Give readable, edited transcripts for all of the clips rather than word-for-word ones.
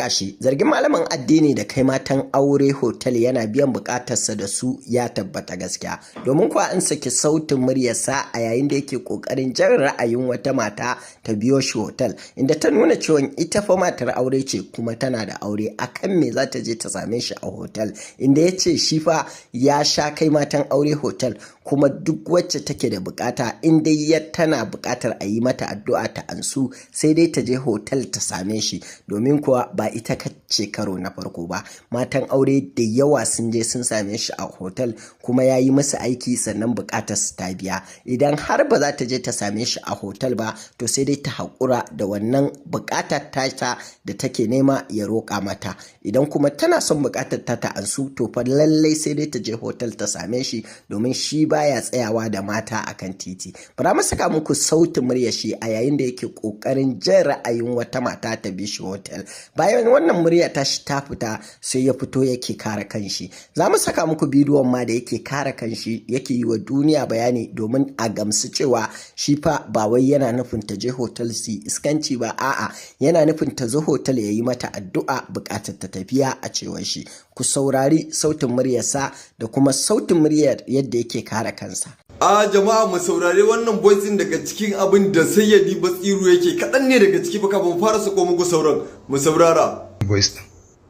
Shi zargin malamin addini da kai matan aure hotel yana biyan bukatarsa da su ya tabbata gaskiya, domin kuwa an saki sautin muryarsa a yayin da yake kokarin jan ra'ayin wata mata ta biyo shi hotel, inda ta nuna cewa ita fa matar aure ce kuma tana da aure, akan me za ta je ta same shi a hotel, inda ya ce shi fa ya sha kai matan aure hotel, kuma duk wacce take da bukata in dai ya tana bukatar a yi mata addu'a ta ansu, sai dai ta je hotel ta same shi, domin kuwa ba ita ce karo na farko ba, matan aure da yawa sun je sun same shi a hotel kuma ya yi musu aiki, sannan bukatar su ta biya. Idan har ba za ta je ta same shi a hotel ba, to sai dai ta haƙura da wannan bukatar tata da take nema ya roƙa mata. Idan kuma tana son bukatar ta ta ansu, to fa lallai sai dai ta je hotel ta same shi, domin shi baya tsayawa da mata akan titi. Bara mu saka muku sautin muryar shi a yayin da yake kokarin jan ra'ayin wata mata ta bi shi hotel. Bayan wannan murya ta shi ta fita, sai ya fito yake kare kanshi. Za mu saka muku bidiyon ma da yake kare kanshi, yake yi wa duniya bayani domin a gamsu cewa shi fa ba wai yana nufin ta je hotel su iskanci ba, a'a, yana nufin ta zo hotel ya yi mata addu'a bukatar ta tafiya a cewar shi. Ku saurari sautin muryarsa da kuma sautin muryar yadda yake kare kansa. A jama'a, mu saurari wannan voice daga cikin abin da Sayyadi Batsiru yake, kaɗan ne daga ciki fa kafin fara sako muku sauran. Mu saurara. Voice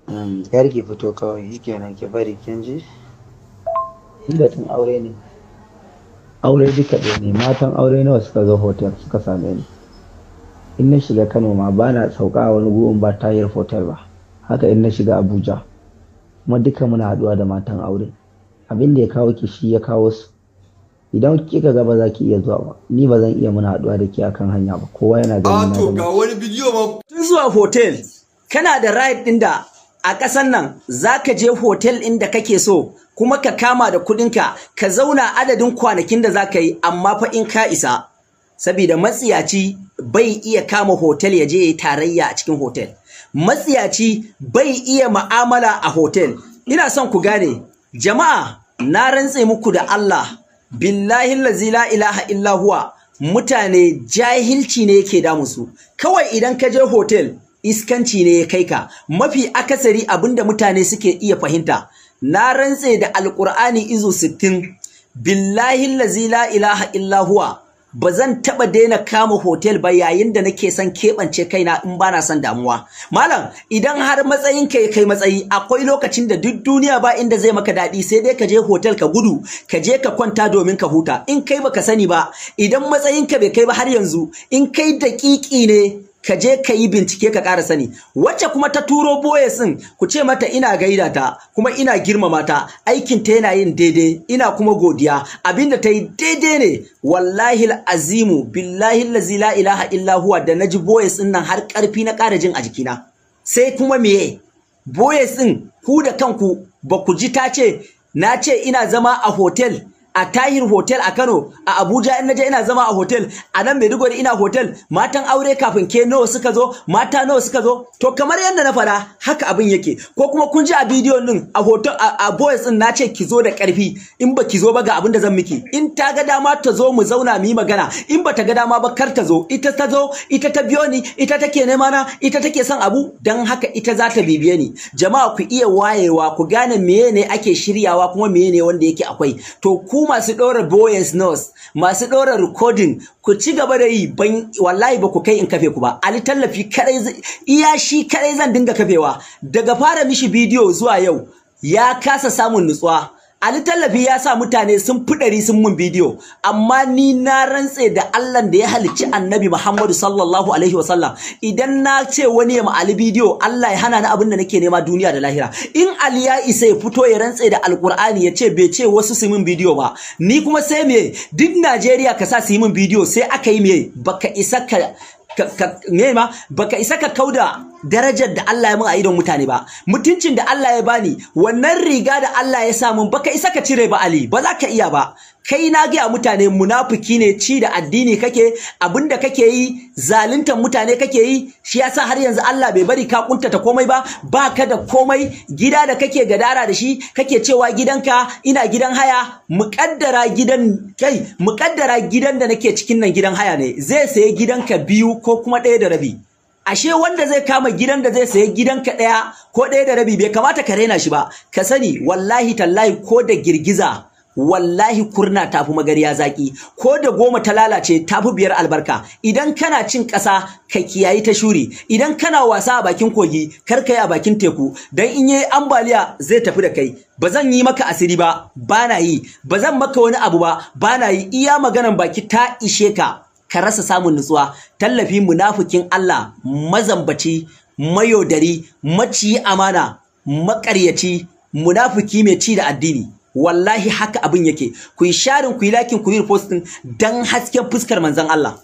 din. Kar ki fito kawai, shikenan, ki bari, kin ji? Batun aure ne. Aure duka ɗaya ne, matan aure nawa suka zo hotel suka same ni. In na shiga Kano ma ba na sauka a wani gurin ba Tahir Hotel ba. Haka in na shiga Abuja. Kuma duka muna haɗuwa da matan aure. Abin da ya kawo ki shi ya kawo su. Idan kika ga ba za ki iya zuwa ba, ni ba zan iya muna haɗuwa da ke akan hanya ba. Kowa yana A ganin na to da ga wani bidiyo ma. Tun zuwa hotel, kana da right ɗin da a ƙasan nan za ka je hotel ɗin da kake so kuma ka kama da kuɗinka ka zauna adadin kwanakin da za ka yi, amma fa in ka isa, saboda matsiyaci bai iya kama hotel ya je ya yi tarayya a cikin hotel, matsiyaci bai iya ma'amala a hotel. Ina son ku gane, jama'a, na rantse muku da Allah, billahi allazi la ilaha illa huwa, mutane jahilci ne yake damusu. Kawai idan ka je hotel, iskanci ne ya kai ka, mafi akasari abinda mutane suke iya fahimta. Na rantse da Alkur'ani izu 60, billahi allazi la ilaha illa huwa, ba zan taɓa daina kama hotel ba yayin da nake son keɓance kaina in ba na son damuwa. Malam, idan har matsayin ka ya kai matsayi, akwai lokacin da duk duniya ba inda zai maka daɗi, sai dai ka je hotel ka gudu, ka je ka kwanta domin ka huta. In kai baka sani ba, idan matsayin ka bai kai ba har yanzu, in kai daƙiƙi ne, ka je ka yi bincike ka ƙara sani. Wacce kuma ta turo voice ɗin, ku ce mata ina gaida ta kuma ina girmama ta, aikin ta yana yin daidai, ina kuma godiya, abinda ta yi daidai ne. Wallahi azimu, billahi allazi la ilaha illa huwa, da naji voice ɗin nan har ƙarfi na ƙara jin a jikina. Sai kuma meye voice ɗin? Ku da kanku ba ku ji ta ce na ce ina zama a hotel, a Tahir Hotel a Kano, a Abuja in naje ina zama a hotel, a nan Maiduguri ina hotel, matan aure kafin ke nawa suka zo, mata nawa suka zo? To kamar yadda na faɗa, haka abin yake. Ko kuma kun ji a bidiyon din, a hoton, a voice din, na ce ki zo da ƙarfi, in ba ki zo ba ga abin da zan miki. In ta ga dama ta zo mu zauna mu yi magana, in ba ta ga dama ba kar ta zo. Ita ta zo, ita ta biyo ni, ita take nema na, ita take son abu, dan haka ita za ta bibiye ni. Jama'a, ku iya wayewa, ku gane meye ne ake shiryawa kuma meye ne wanda yake akwai. To ku masu ɗora voice notes, masu ɗora recording, ku ci gaba da yi. Ban wallahi ba ku kai in kafe ku ba. Ali Tallafi kadai, iya shi kadai zan dinga kafewa. Daga fara mishi bidiyo zuwa yau ya kasa samun nutsuwa. Ali Tallafi ya sa mutane sun fi 100 sun mun bidiyo, amma ni na rantse da Allah da ya halicci Annabi Muhammadu sallallahu alaihi wasallam, idan na ce wani ya ma Ali bidiyo, Allah ya hana ni abin da nake nema duniya da lahira. In Ali ya isa ya fito ya rantse da Alkur'ani ya ce bai ce wasu su min bidiyo ba, ni kuma sai me? Duk Najeriya ka sa su yi min bidiyo, sai aka yi me? Baka isa ka me ma, baka isa ka kauda darajar da Allah ya mun a idon mutane ba, mutuncin da Allah ya bani, wannan riga da Allah ya sa mun, baka isa ka cire ba. Ali, ba za ka iya ba. Kai na ga mutane munafiki ne, ci da addini kake, abinda kake yi zaluntar mutane kake yi, shi yasa har yanzu Allah bai bari ka kuntata komai ba. Baka da komai, gida da kake gadara da shi, kake cewa gidanka, ina gidan haya, muƙaddara gidan kai, muƙaddara gidan da nake cikin nan gidan haya ne, zai sayi gidanka biyu ko kuma 1.5. Ashe wanda zai kama gidan da zai sayi gidanka ɗaya ko 1.5, bai kamata ka raina shi ba. Ka sani, wallahi tallahi, ko da girgiza, wallahi kurna tafi magarya zaki. Ko da 10 ta lalace, tafi 5 albarka. Idan kana cin ƙasa, ka kiyayi ta shuri. Idan kana wasa a bakin kogi, kar ka yi a bakin teku, dan in yayi ambaliya zai tafi da kai. Ba zan yi maka asiri ba, bana yi. Ba zan maka wani abu ba, bana yi. Iya maganan baki ta ishe ka ka rasa samun nutsuwa. Tallafi, munafikin Allah, mazambaci, mayaudari, maciyi amana, maƙaryaci, munafiki mai ci da addini. Wallahi haka abin yake. Ku yi sharing, ku yi liking, ku yi reposting dan hasken fuskar manzon Allah.